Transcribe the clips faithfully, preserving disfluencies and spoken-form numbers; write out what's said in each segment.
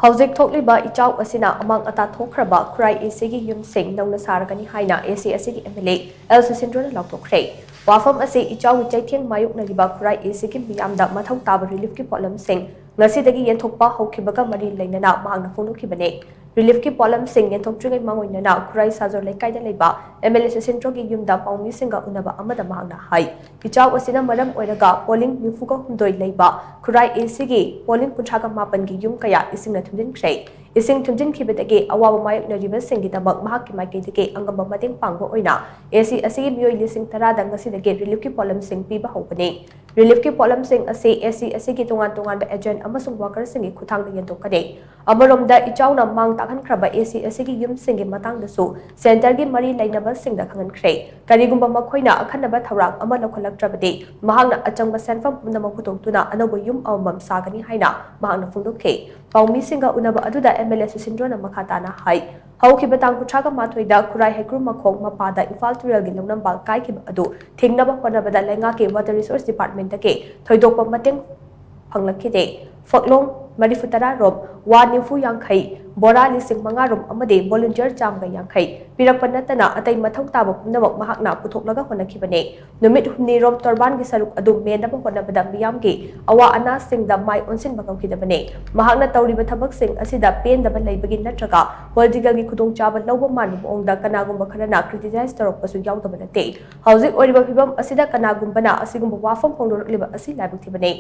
ꯍꯧꯖꯤꯛ ꯊꯣꯛꯂꯤꯕ ꯏꯆꯥꯎ ꯑꯁꯤꯅ ꯑꯃꯥꯡ ꯑꯇꯥ ꯊꯣꯛꯈ꯭ꯔꯕ ꯈꯨꯔꯥꯏ ꯑꯦꯁꯤꯒꯤ ꯌꯨꯝꯁꯤꯡ ꯅꯧꯅ ꯁꯥꯔꯒꯅꯤ ꯍꯥꯏꯅ ꯑꯦꯁꯤ ꯑꯁꯤꯒꯤ ꯑꯦꯝ ꯑꯦꯜ ꯑꯦ ꯑꯦꯜ ꯁꯨꯁꯤꯟꯗ꯭ꯔꯣꯅ ꯂꯥꯎꯊꯣꯛꯈ꯭ꯔꯦ꯫ ꯋꯥꯐꯝ ꯑꯁꯤ ꯏꯆꯥꯎꯒꯤ ꯆꯩꯊꯦꯡ ꯃꯥꯌꯣꯛꯅꯔꯤꯕ ꯈꯨꯔꯥꯏ ꯑꯦꯁꯤꯒꯤ ꯃꯤꯌꯥꯝꯗ ꯃꯊꯧ ꯇꯥꯕ ꯔꯤꯂꯤꯐꯀꯤ ꯄꯣꯠꯂꯝꯁꯤꯡ ꯉꯁꯤꯗꯒꯤ ꯌꯦꯟꯊꯣꯛꯄ ꯍꯧꯈꯤꯕꯒ ꯃꯔꯤ ꯂꯩꯅꯅ ꯃꯍꯥꯛꯅ ꯐꯣꯡꯗꯣꯛꯈꯤꯕꯅꯤ꯫ ꯔꯤꯂꯤꯐꯀꯤ ꯄꯣꯠꯂꯝꯁꯤꯡ ꯌꯦꯟꯊꯣꯛꯇ꯭ꯔꯤꯉꯩ ꯃꯥꯡꯑꯣꯏꯅꯅ ꯈꯨꯔꯥꯏ ꯁꯥꯖꯣꯔ ꯂꯩꯀꯥꯏꯗ ꯂꯩꯕ ꯑꯦꯝ ꯑꯦꯜ ꯑꯦ ꯁꯨꯁꯤꯟꯗ꯭ꯔꯣꯒꯤ ꯌꯨꯝꯗ ꯄꯥꯎꯃꯤꯁꯤꯡꯒ ꯎꯅꯕ ꯑꯃꯗ ꯃꯍꯥꯛꯅ ꯍꯥꯏ, ꯏꯆꯥꯎ ꯑꯁꯤꯅ ꯃꯔꯝ ꯑꯣꯏꯔꯒ ꯄꯣꯂꯤꯡ ꯅꯤꯐꯨꯒ ꯍꯨꯝꯗꯣꯏ ꯂꯩꯕ ꯈꯨꯔꯥꯏ ꯑꯦꯁꯤꯒꯤ ꯄꯣꯂꯤꯡ ꯀꯨꯟꯊ꯭ꯔꯥꯒ ꯃꯥꯄꯟꯒꯤ ꯌꯨꯝ ꯀꯌꯥ ꯏꯁꯤꯡꯅ ꯊꯨꯝꯖꯤꯟꯈ꯭ꯔꯦ꯫ ꯏꯁꯤꯡ ꯊꯨꯝꯖꯤꯟꯈꯤꯕꯗꯒꯤ ꯑꯋꯥꯕ ꯃꯥꯌꯣꯛꯅꯔꯤꯕꯁꯤꯡꯒꯤꯗꯃꯛ ꯃꯍꯥꯛꯀꯤ ꯃꯥꯏꯀꯩꯗꯒꯤ ꯑꯉꯝꯕ ꯃꯇꯦꯡ ꯄꯥꯡꯕ ꯑꯣꯏꯅ ꯑꯦꯁꯤ ꯑꯁꯤꯒꯤ ꯃꯤꯑꯣꯏ ꯂꯤꯁꯤꯡ ꯇꯔꯥꯗ ꯉꯁꯤꯗꯒꯤ ꯔꯤꯂꯤꯐꯀꯤ ꯄꯣꯠꯂꯝꯁꯤꯡ ꯄꯤꯕ ꯍꯧꯕꯅꯤ꯫ ꯔꯤꯂꯤꯐꯀꯤ ꯄꯣꯠꯂꯝꯁꯤꯡ ꯑꯁꯤ ꯑꯦꯁꯤ ꯑꯁꯤꯒꯤ ꯇꯣꯉꯥꯟ ꯇꯣꯉꯥꯟꯕ ꯑꯦꯖꯦꯟ ꯑꯃꯁꯨꯡ ꯋꯥꯀꯔꯁꯤꯡꯒꯤ ꯈꯨꯠꯊꯥꯡꯗ ꯌꯦꯟꯊꯣꯛꯀꯅꯤ꯫ ꯑꯃꯔꯣꯝꯗ, ꯏꯆꯥꯎꯅ ꯃꯥꯡ ꯇꯥꯛꯍꯟꯈ꯭ꯔꯕ ꯑꯦꯁꯤ ꯑꯁꯤꯒꯤ ꯌꯨꯝꯁꯤꯡꯒꯤ ꯃꯇꯥꯡꯗꯁꯨ ꯁꯦꯟꯇꯔꯒꯤ ꯃꯔꯤ ꯂꯩꯅꯕꯁꯤꯡꯗ ꯈꯪꯍꯟꯈ꯭ꯔꯦ꯫ ꯀꯔꯤꯒꯨꯝꯕ ꯃꯈꯣꯏꯅ ꯑꯈꯟꯅꯕ ꯊꯧꯔꯥꯡ ꯑꯃ ꯂꯧꯈꯠꯂꯛꯇ꯭ꯔꯕꯗꯤ, ꯃꯍꯥꯛꯅ ꯑꯆꯪꯕ ꯁꯦꯟꯐꯝ ꯄꯨꯝꯅꯃꯛ ꯄꯨꯊꯣꯛꯇꯨꯅ ꯑꯅꯧꯕ ꯌꯨꯝ ꯑꯃꯃꯝ ꯁꯥꯒꯅꯤ ꯍꯥꯏꯅ ꯃꯍꯥꯛꯅ ꯐꯣꯡꯗꯣꯛꯈꯤ꯫ ꯄꯥꯎꯃꯤꯁꯤꯡꯒ ꯎꯅꯕ ꯑꯗꯨꯗ ꯑꯦꯝ ꯑꯦꯜ ꯑꯦ ꯁꯨꯁꯤꯟꯗ꯭ꯔꯣꯅ ꯃꯈꯥ ꯇꯥꯅ ꯍꯥꯏ, ꯍꯧꯈꯤꯕ ꯇꯥꯡ ꯀꯨꯟꯊ꯭ꯔꯥꯒ ꯃꯥꯊꯣꯏꯗ ꯈꯨꯔꯥꯏ ꯍꯩꯀ꯭ꯔꯨ ꯃꯈꯣꯡ ꯃꯄꯥꯗ ꯏꯝꯐꯥꯜ ꯇꯨꯔꯦꯜꯒꯤ ꯂꯧꯅꯝꯕ ꯀꯥꯏꯈꯤꯕ ꯑꯗꯨ ꯊꯤꯡꯅꯕ ꯍꯣꯠꯅꯕꯗ ꯂꯩꯉꯥꯛꯀꯤ Water Resource Departmentꯇꯒꯤ ꯊꯣꯏꯗꯣꯛꯄ ꯃꯇꯦꯡ ꯐꯪꯂꯛꯈꯤꯗꯦ꯫ ꯐꯛꯂꯣꯡ ꯃꯔꯤꯐꯨ ꯇꯔꯥ ꯔꯣꯝ, ꯋꯥ ꯅꯤꯐꯨ ꯌꯥꯡꯈꯩ, ꯕꯣꯔꯥ ꯂꯤꯁꯤꯡ ꯃꯉꯥ ꯔꯣꯝ ꯑꯃꯗꯤ ꯚꯣꯂꯨꯟꯇꯤꯌꯔ ꯆꯥꯝꯃꯒ ꯌꯥꯡꯈꯩ ꯄꯤꯔꯛꯄ ꯅꯠꯇꯅ ꯑꯇꯩ ꯃꯊꯧ ꯇꯥꯕ ꯄꯨꯝꯅꯃꯛ ꯃꯍꯥꯛꯅ ꯄꯨꯊꯣꯛꯂꯒ ꯍꯣꯠꯅꯈꯤꯕꯅꯤ꯫ ꯅꯨꯃꯤꯠ ꯍꯨꯝꯅꯤꯔꯣꯝ ꯇꯣꯔꯕꯥꯟꯒꯤ ꯁꯔꯨꯛ ꯑꯗꯨ ꯃꯦꯟꯅꯕ ꯍꯣꯠꯅꯕꯗ ꯃꯤꯌꯥꯝꯒꯤ ꯑꯋꯥ ꯑꯅꯥꯁꯤꯡꯗ ꯃꯥꯏ ꯑꯣꯟꯁꯤꯟꯕ ꯉꯝꯈꯤꯗꯕꯅꯤ꯫ ꯃꯍꯥꯛꯅ ꯇꯧꯔꯤꯕ ꯊꯕꯛꯁꯤꯡ ꯑꯁꯤꯗ ꯄꯦꯟꯗꯕ ꯂꯩꯕꯒꯤ ꯅꯠꯇ꯭ꯔꯒ ꯄꯣꯂꯤꯇꯤꯀꯦꯜꯒꯤ ꯈꯨꯗꯣꯡꯆꯥꯕ ꯂꯧꯕ ꯃꯥꯟꯕ ꯃꯑꯣꯡꯗ ꯀꯅꯥꯒꯨꯝꯕ ꯈꯔꯅ ꯀ꯭ꯔꯤꯇꯤꯁꯥꯏꯖ ꯇꯧꯔꯛꯄꯁꯨ ꯌꯥꯎꯗꯕ ꯅꯠꯇꯦ꯫ ꯍꯧꯖꯤꯛ ꯑꯣꯏꯔꯤꯕ ꯐꯤꯕꯝ ꯑꯁꯤꯗ ꯀꯅꯥꯒꯨꯝꯕꯅ ꯑꯁꯤꯒꯨꯝꯕ ꯋꯥꯐꯝ ꯐꯣꯡꯗꯣꯔꯛꯂꯤꯕ ꯑꯁꯤ ꯂꯥꯏꯕꯛ ꯊꯤꯕꯅꯤ꯫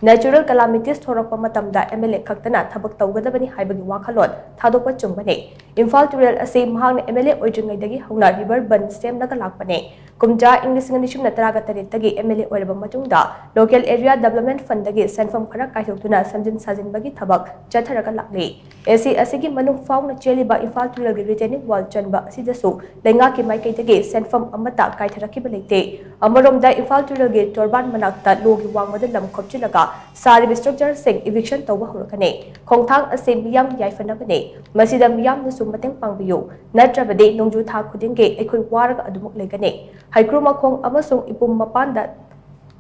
ꯅꯦꯆꯔꯦꯜ ꯀꯦꯂꯥꯃꯤꯇꯤꯁ ꯊꯣꯔꯛꯄ ꯃꯇꯝꯗ ꯑꯦꯝ ꯑꯦꯜ ꯑꯦ ꯈꯛꯇꯅ ꯊꯕꯛ ꯇꯧꯒꯗꯕꯅꯤ ꯍꯥꯏꯕꯒꯤ ꯋꯥꯈꯜꯂꯣꯟ ꯊꯥꯗꯣꯛꯄ ꯆꯨꯝꯕꯅꯤ꯫ ꯏꯝꯐꯥꯜ ꯇꯨꯔꯦꯜ ꯑꯁꯤ ꯃꯍꯥꯛꯅ ꯑꯦꯝ ꯑꯦꯜ ꯑꯦ ꯑꯣꯏꯗ꯭ꯔꯤꯉꯩꯗꯒꯤ ꯍꯧꯅ ꯔꯤꯚꯔ ꯕꯟ ꯁꯦꯝꯂꯒ ꯂꯥꯛꯄꯅꯤ꯫ ꯀꯨꯝꯖꯥ ꯏꯪ ꯂꯤꯁꯤꯡ ꯑꯅꯤ ꯁꯨꯞꯅ ꯇꯔꯥꯒ ꯇꯔꯦꯠꯇꯒꯤ ꯑꯦꯝ ꯑꯦꯜ ꯑꯦ ꯑꯣꯏꯔꯕ ꯃꯇꯨꯡꯗ ꯂꯣꯀꯦꯜ ꯑꯦꯔꯤꯌꯥ ꯗꯦꯕꯂꯞꯃꯦꯟꯠ ꯐꯟꯗꯒꯤ ꯁꯦꯟꯐꯝ ꯈꯔ ꯀꯥꯏꯊꯣꯛꯇꯨꯅ ꯁꯦꯝꯖꯤꯟ ꯁꯥꯖꯤꯟꯕꯒꯤ ꯊꯕꯛ ꯆꯠꯊꯔꯒ ꯂꯥꯛꯂꯤ꯫ ꯑꯦꯁꯤ ꯑꯁꯤꯒꯤ ꯃꯅꯨꯡ ꯐꯥꯎꯅ ꯆꯦꯜꯂꯤꯕ ꯏꯝꯐꯥꯜ ꯇꯨꯔꯦꯜꯒꯤ ꯔꯤꯇꯦꯅꯤꯡ ꯋꯥꯜ ꯆꯟꯕ ꯑꯁꯤꯗꯁꯨ ꯂꯩꯉꯥꯛꯀꯤ ꯃꯥꯏꯀꯩꯗꯒꯤ ꯁꯦꯟꯐꯝ ꯑꯃꯠꯇ ꯀꯥꯏꯊꯔꯛꯈꯤꯕ ꯂꯩꯇꯦ꯫ ꯑꯃꯔꯣꯝꯗ ꯏꯝꯐꯥꯜ ꯇꯨꯔꯦꯜꯒꯤ ꯇꯣꯔꯕꯥꯟ ꯃꯅꯥꯛꯇ ꯂꯣꯒꯤ ꯋꯥꯡꯃꯗ ꯂꯝ ꯈꯣꯞꯆꯤꯜꯂꯒ ꯁꯥꯔꯤꯕ ꯁ꯭ꯇ꯭ꯔꯛꯆꯔꯁꯤꯡ ꯏꯚꯤꯛꯁꯟ ꯇꯧꯕ ꯍꯧꯔꯛꯀꯅꯤ꯫ ꯈꯣꯡꯊꯥꯡ ꯑꯁꯤ ꯃꯤꯌꯥꯝ ꯌꯥꯏꯐꯅꯕꯅꯤ꯫ ꯃꯁꯤꯗ ꯃꯤꯌꯥꯝꯅꯁꯨ ꯃꯇꯦꯡ ꯄꯥꯡꯕꯤꯌꯨ, ꯅꯠꯇ꯭ꯔꯕꯗꯤ ꯅꯣꯡꯖꯨ ꯊꯥ ꯈꯨꯗꯤꯡꯒꯤ ꯑꯩꯈꯣꯏ ꯋꯥꯔꯒ ꯑꯗꯨꯃꯛ ꯂꯩꯒꯅꯤ꯫ ꯍꯩꯀ꯭ꯔꯨ ꯃꯈꯣꯡ ꯑꯃꯁꯨꯡ ꯏꯄꯨꯝ ꯃꯄꯥꯟꯗ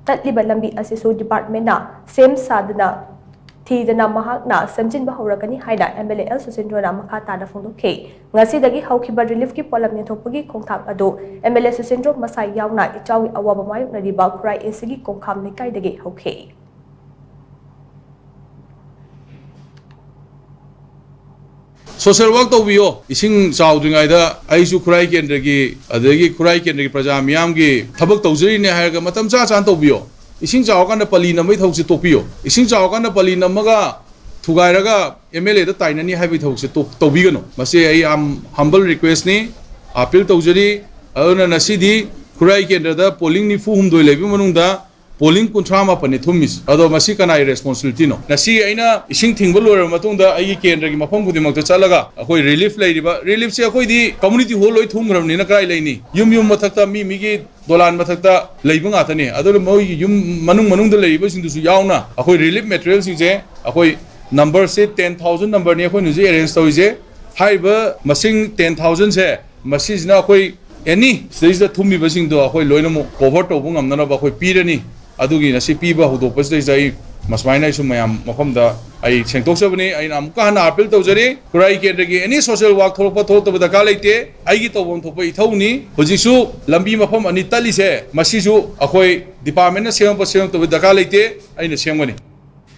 ꯇꯠꯂꯤꯕ ꯂꯝꯕꯤ ꯑꯁꯤꯁꯨ ꯗꯤꯄꯥꯔꯠꯃꯦꯟꯅ ꯁꯦꯝ ꯁꯥꯗꯨꯅ ꯊꯤꯗꯅ ꯃꯍꯥꯛꯅ ꯁꯦꯝꯖꯤꯟꯕ ꯍꯧꯔꯒꯅꯤ ꯍꯥꯏꯅ MLA ꯑꯦꯜ ꯁꯨꯆꯤꯟꯗ꯭ꯔꯣꯅ ꯃꯈꯥ ꯇꯥꯅ ꯐꯣꯡꯗꯣꯛꯈꯤ꯫ ꯉꯁꯤꯗꯒꯤ ꯍꯧꯈꯤꯕ relief ꯀꯤ ꯄꯣꯠꯂꯝ ꯌꯦꯟꯊꯣꯛꯄꯒꯤ ꯈꯣꯡꯊꯥꯡ ꯑꯗꯨ MLA ꯁꯨꯆꯤꯟꯗ꯭ꯔꯣ ꯃꯁꯥ ꯌꯥꯎꯅ ꯏꯆꯥꯎꯒꯤ ꯑꯋꯥꯕ ꯃꯥꯌꯣꯛꯅꯔꯤꯕ ꯈꯨꯔꯥꯏ AC ꯒꯤ ꯀꯣꯡꯈꯥꯝ ꯂꯩꯀꯥꯏꯗꯒꯤ ꯍꯧꯈꯤ꯫ Social work ꯇꯧꯕꯤꯌꯣ꯫ ꯏꯁꯤꯡ ꯆꯥꯎꯗ꯭ꯔꯤꯉꯩꯗ ꯑꯩꯁꯨ ꯈꯨꯔꯥꯏ ꯀꯦꯟꯗ꯭ꯔꯒꯤ, ꯑꯗꯒꯤ ꯈꯨꯔꯥꯏ ꯀꯦꯟꯗ꯭ꯔꯒꯤ ꯄ꯭ꯔꯖꯥ ꯃꯤꯌꯥꯝꯒꯤ ꯊꯕꯛ ꯇꯧꯖꯔꯤꯅꯦ ꯍꯥꯏꯔꯒ ꯃꯇꯝ ꯆꯥ ꯆꯥꯅ ꯇꯧꯕꯤꯌꯣ꯫ ꯏꯁꯤꯡ ꯆꯥꯎꯔꯀꯥꯟꯗ ꯄꯜꯂꯤ ꯅꯝꯕꯒꯤ ꯊꯕꯛꯁꯦ ꯇꯣꯛꯄꯤꯌꯣ꯫ ꯏꯁꯤꯡ ꯆꯥꯎꯔꯀꯥꯟꯗ ꯄꯜꯂꯤ ꯅꯝꯃꯒ ꯊꯨꯒꯥꯏꯔꯒ MLA ꯗ ꯇꯥꯏꯅꯅꯤ ꯍꯥꯏꯕꯒꯤ ꯊꯕꯛꯁꯦ ꯇꯣꯛ-, ꯇꯧꯕꯤꯒꯅꯨ꯫ ꯃꯁꯤ ꯑꯩ ꯌꯥꯝ humble request ꯅꯤ, appeal ꯇꯧꯖꯔꯤ꯫ ꯑꯗꯨꯅ ꯉꯁꯤꯗꯤ ꯈꯨꯔꯥꯏ ꯀꯦꯟꯗ꯭ꯔꯗ polling ꯅꯤꯐꯨ ꯍꯨꯝꯗꯣꯏ ꯂꯩꯕ ꯃꯅꯨꯡꯗ polling ꯀꯨꯟꯊ꯭ꯔꯥ ꯃꯥꯄꯟꯅꯤ ꯊꯨꯝꯃꯤꯁꯤ꯫ ꯑꯗꯣ ꯃꯁꯤ ꯀꯅꯥꯒꯤ responsibility ꯅꯣ? ꯉꯁꯤ ꯑꯩꯅ ꯏꯁꯤꯡ ꯊꯤꯡꯕ ꯂꯣꯏꯔꯕ ꯃꯇꯨꯡꯗ ꯑꯩꯒꯤ ꯀꯦꯟꯗ꯭ꯔꯒꯤ ꯃꯐꯝ ꯈꯨꯗꯤꯡꯃꯛꯇ ꯆꯠꯂꯒ ꯑꯩꯈꯣꯏ relief ꯂꯩꯔꯤꯕ, relief ꯁꯦ ꯑꯩꯈꯣꯏꯗꯤ community hall ꯂꯣꯏ ꯊꯨꯝꯈ꯭ꯔꯕꯅꯤꯅ ꯀꯗꯥꯏ ꯂꯩꯅꯤ? ꯌꯨꯝ ꯌꯨꯝ ꯃꯊꯛꯇ ꯃꯤ ꯃꯤꯒꯤ ꯗꯣꯂꯥꯟ ꯃꯊꯛꯇ ꯂꯩꯕ ꯉꯥꯛꯇꯅꯤ꯫ ꯑꯗꯨꯅ ꯃꯣꯏꯒꯤ ꯌꯨꯝ ꯃꯅꯨꯡ ꯃꯅꯨꯡꯗ ꯂꯩꯔꯤꯕꯁꯤꯡꯗꯨꯁꯨ ꯌꯥꯎꯅ ꯑꯩꯈꯣꯏ relief material ꯁꯤꯡꯁꯦ ꯑꯩꯈꯣꯏ number ꯁꯦ ten thousand number ꯅꯤ ꯑꯩꯈꯣꯏꯅ ꯍꯧꯖꯤꯛ arrange ꯇꯧꯔꯤꯁꯦ꯫ ꯍꯥꯏꯔꯤꯕ ꯃꯁꯤꯡ ten thousand ꯁꯦ ꯃꯁꯤꯁꯤꯅ ꯑꯩꯈꯣꯏ any ꯁꯤꯗꯩꯁꯤꯗ ꯊꯨꯝꯃꯤꯕꯁꯤꯡꯗꯣ ꯑꯩꯈꯣꯏ ꯂꯣꯏꯅꯃꯛ cover ꯇꯧꯕ ꯉꯝꯅꯅꯕ ꯑꯩꯈꯣꯏ ꯄꯤꯔꯅꯤ꯫ ꯑꯗꯨꯒꯤ ꯉꯁꯤ ꯄꯤꯕ ꯍꯧꯗꯣꯛꯄꯁꯤꯗꯩꯁꯤꯗ ꯑꯩ ꯃꯁꯨꯃꯥꯏꯅ ꯑꯩꯁꯨ ꯃꯌꯥꯝ ꯃꯐꯝꯗ ꯑꯩ ꯁꯦꯡꯗꯣꯛꯆꯕꯅꯤ꯫ ꯑꯩꯅ ꯑꯃꯨꯛꯀ ꯍꯟꯅ appeal ꯇꯧꯖꯔꯤ, ꯈꯨꯔꯥꯏ ꯀꯦꯟꯗ꯭ꯔꯒꯤ any social work ꯊꯣꯛꯂꯛꯄ ꯊꯣꯛꯂꯛꯇꯕ ꯗꯔꯀꯥꯔ ꯂꯩꯇꯦ꯫ ꯑꯩꯒꯤ ꯇꯧꯐꯝ ꯊꯣꯛꯄ ꯏꯊꯧꯅꯤ꯫ ꯍꯧꯖꯤꯛꯁꯨ ꯂꯝꯕꯤ ꯃꯐꯝ ꯑꯅꯤ ꯇꯠꯂꯤꯁꯦ, ꯃꯁꯤꯁꯨ ꯑꯩꯈꯣꯏ department ꯅ ꯁꯦꯝꯃꯛꯄ ꯁꯦꯝꯃꯛꯇꯕ ꯗꯔꯀꯥꯔ ꯂꯩꯇꯦ, ꯑꯩꯅ ꯁꯦꯝꯒꯅꯤ꯫